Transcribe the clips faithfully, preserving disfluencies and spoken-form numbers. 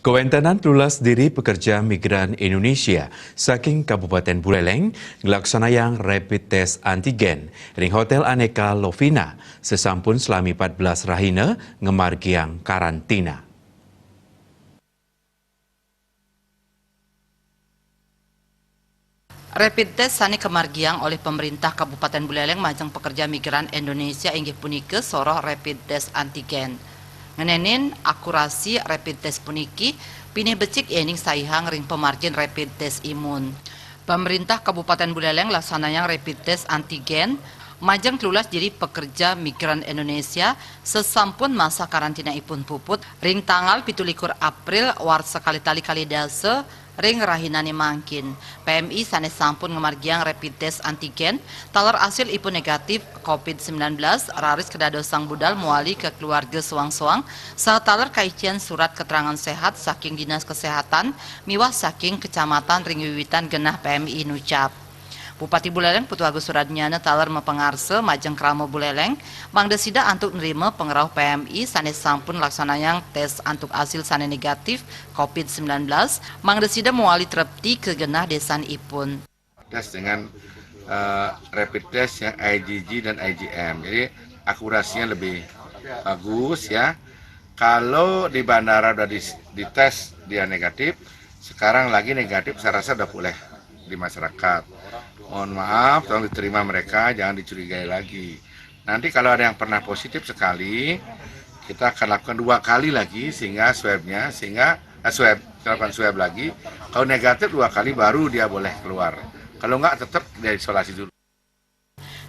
Kawéntenan telulas diri pekerja migran Indonesia saking Kabupaten Buleleng nglaksanayang rapid test antigen ring Hotel Aneka Lovina sasampun salami empat belas rahina ngamargiang karantina. Rapid test sané kamargiang olih pemerintah Kabupaten Buleleng majeng pekerja migran Indonesia inggih punika soroh rapid test antigen. Ngenénin akurasi rapid test puniki pinih becik yéning saihang ring pamargin rapid test imun. Pemerintah Kabupaten Buleleng laksanayang rapid test antigen majeng telulas diri pekerja migran Indonesia sasampun masa karantinaipun puput ring tanggal pitu likur April warsa kalih tali kalih dasa ring rahinané mangkin. P M I sané sampun ngamargiang rapid test antigen taler asil ipun negatif covid sembilan belas raris kadadosang budal mawali ka keluarga soang-soang saha taler kaicén surat keterangan sehat saking Dinas Kesehatan miwah saking kecamatan ring wiwitan genah P M I nucap. Bupati Buleleng Putu Agus Suradnyana taler mapangarsa majeng krama Buleleng mangda sida antuk nrima pangrauh P M I sané sampun laksanayang tes antuk asil sané negatif covid sembilan belas, mangda sida mawali trepti ka genah désanipun. Tes dengan eh, rapid test yang I G G dan I G M. Jadi akurasinya lebih bagus ya. Kalau di bandara udah di, dites dia negatif, sekarang lagi negatif, saya rasa udah boleh di masyarakat. Mohon maaf, tolong diterima mereka, jangan dicurigai lagi. Nanti kalau ada yang pernah positif sekali, kita akan lakukan dua kali lagi sehingga swabnya, sehingga eh, swab, kita lakukan swab lagi. Kalau negatif dua kali baru dia boleh keluar. Kalau enggak tetap dia isolasi dulu.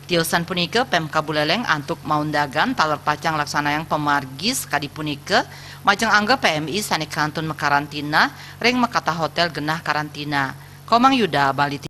Tiosan punika Pemkab Buleleng antuk maundagan taler pacang laksanayang pamargi sakadi punika majeng angga P M I sané kantun makarantina ring makatah hotel genah karantina. Komang Yuda, Bali.